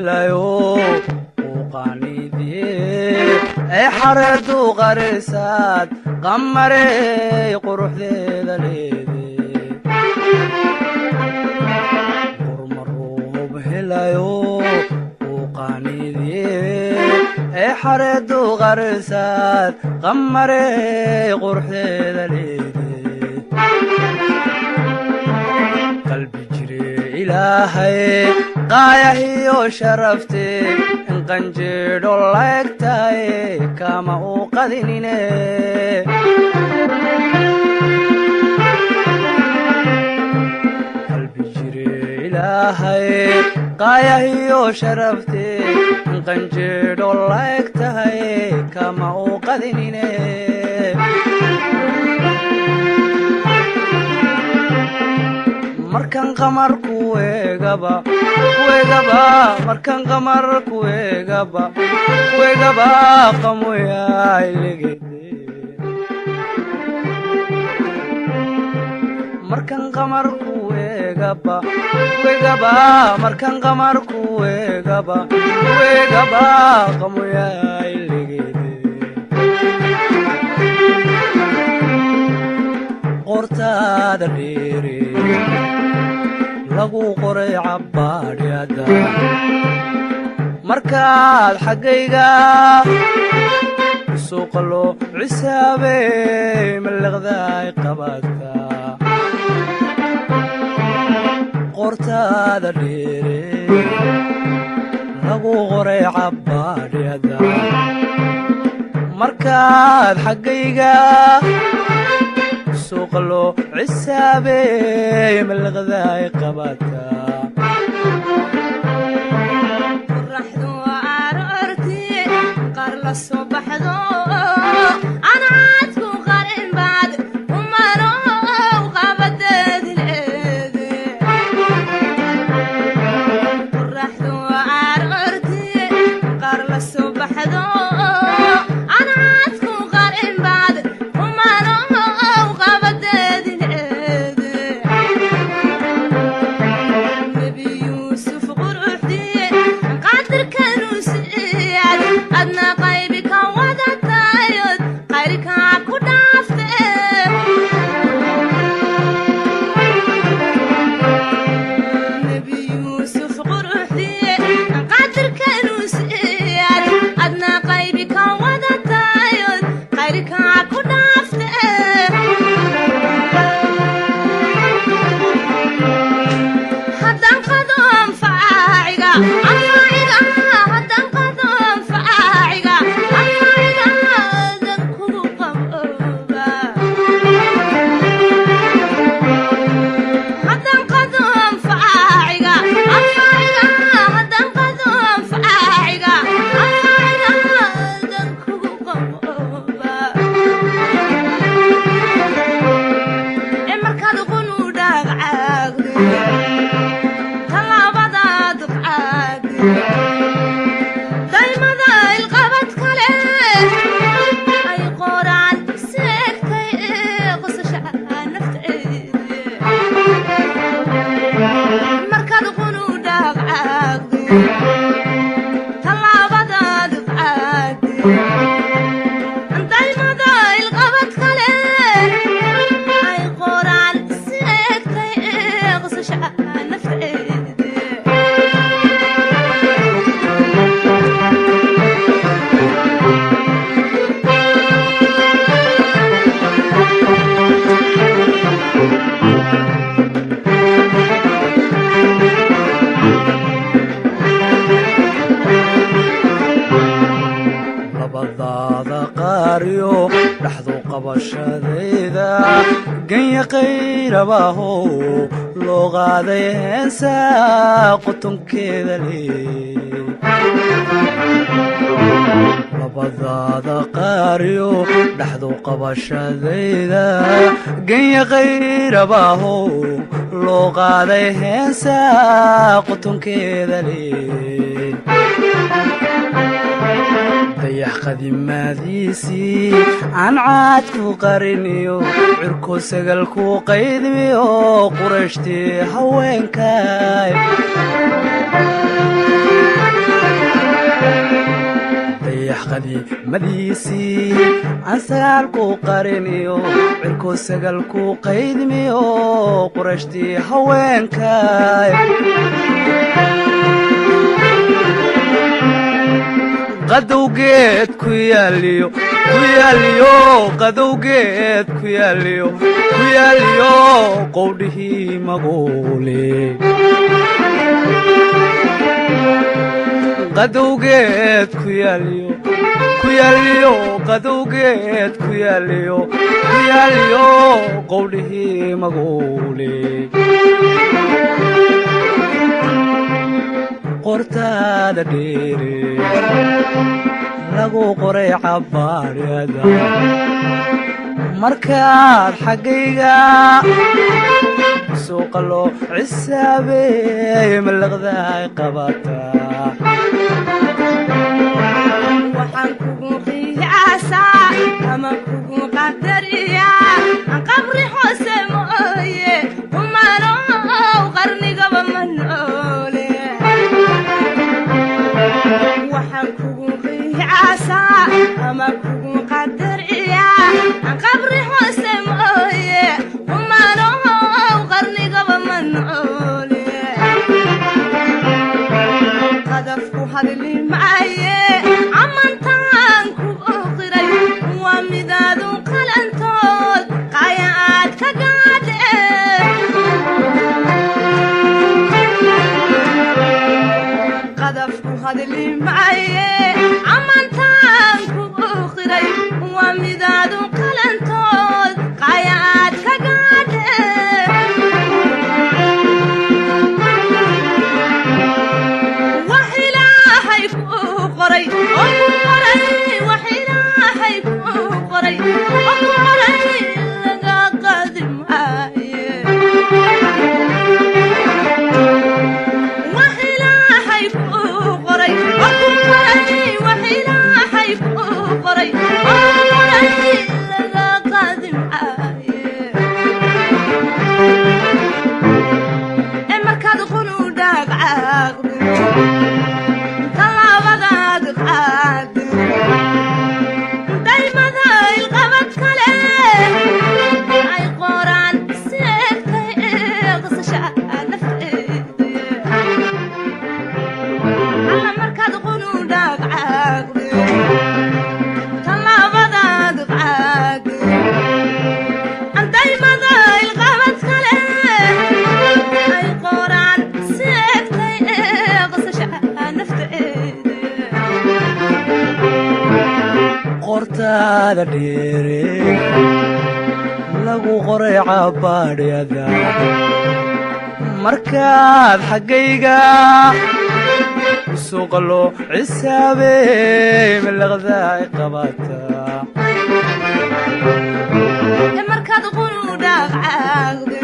helayo uu qaaniidiye ee xareedu qarisaad qamarey quruxdeeda leede qurma roob helayo uu qaaniidiye ee xareedu qarisaad qamarey quruxdeeda leede qalbi jire ilaahay qaayahiyo sharafte in qanjeedho laegtahay kama uu qadinine qalbi jire ilaahay qaayahiyo sharafte in qanjeedho laegtahay kama uu qadinine markan qamar kuegaba kuegaba markan qamar kuegaba kuegaba qamoyailegede markan qamar kuegaba kuegaba markan qamar kuegaba kuegaba qamoyailegede qortaada dheere lagu qoray cabbaadhyada markaad xaggayga suuqa loo cisaabey mallaqdaay qabaadka qortaada dheere lagu qoray cabbaadhyada markaad xaggayga suuqa loo cisaabey mallaqdaay qabataa Qorraxdu aroortii qaar la soo baxdo ancaadku qarin baad umanow qabadeed leede qorraxdu aroortii qaar la soo baxdo ancaadku qarin baad umanow qabadeed leede Nebi Yuusuf quruxdii qadirkanuu siiyad adna qaybi ka wadatayod qayrkaa ku dhaafte Nebi Yuusuf quruxdii qadirkanuu siiyad adna qaybi ka wadatayod qayrkaa ku dhaafte haddaan qado anfaaciga anfaaciga haddaan qado anfaaciga anfaaciga adan kugu qabooba haddaan qado anfaaciga anfaaciga haddaan qado anfaaciga anfaaciga adan kugu qabooba ee markaad qunu dhaqcaagde tallaabadaad qaade daymada ilqabad kale ay qoraan seegtay ee qosasha nafteede markaad qunu dhaqcaagde tallaabadaad qaade daymada ilqabad kale ay qoraan seegtay ee qosasha nafteede labadaada qaariyo dhaxdu qabashadayda ganya qayrabahow loo qaaday heensa qotonkeeda leey labadaada qaariyo dhaxdu qabashadayda ganya qayrabahow loo qaaday heensa qotonkeeda leey dayax qadimaadiisii aan caad ku qariniyo cirko sagal ku qaydmiyo qurashtii haweenkay. Qadiimadiisii aan sagaalku qariniyo, cirko sagalku qaydmiyo, qurashtii haweenkay. Qadowgeed ku yaaliyo, ku yaaliyo, qadowgeed ku yaaliyo, ku yaaliyo, qowdhihii maguule. Qadowgeed ku yaaliyo, ku yaaliyo, qadowgeed ku yaaliyo, ku yaaliyo, qowdhihii maguule. Qortaada dheere lagu qoray cabaaryada, markaad xaggayga suuqa loo cisaabeey, malaqdaay qabataa. Waxaan kugu qiyaasaa ama kugu qadariyaa qabri hoose mooye, qumanow qarnigaba ma noole. Waxaan kugu qiyaasaa ama kugu qadariyaa qabri hoose mooye, qumanow qarnigaba ma noole. Qadafku hadli maaye, amantaan ku qiray waa midaadu qalantood qaya aad ka gaadheen. Qadafku hadli maaye, amantaan ku qiray waa midaadu qalantood qaya aad ka gaadheen. Wax ilaahay ku qoray oo ku qoray, wax ilaahay ku qoray oo ku qoray, laga qaadi maaye. Wax ilaahay ku qoray oo ku qoray, wax ilaahay ku qoray oo ku qoray, laga qaadi maaye. Ee markaad qunu dhaqaaqdo, tallaabadaad qaado, daymada ilqabad kale ay qoraan seegtay qasasha nafteeda. Alla markaad qunu dhaqaaqdo, tallaabadaad qaado, daymada ilqabad kale ay qoraan seegtay qasasha nafteeda. Qortaada dheere lagu qoray cabaadhyada, markaad xaggayga suuqa loo cisaabeey, malaqdaay qabataa. Markaad qunu dhaqaaqdo,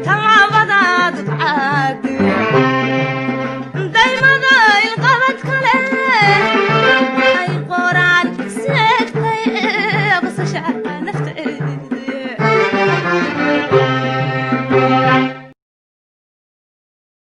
tallaabadaad qaado.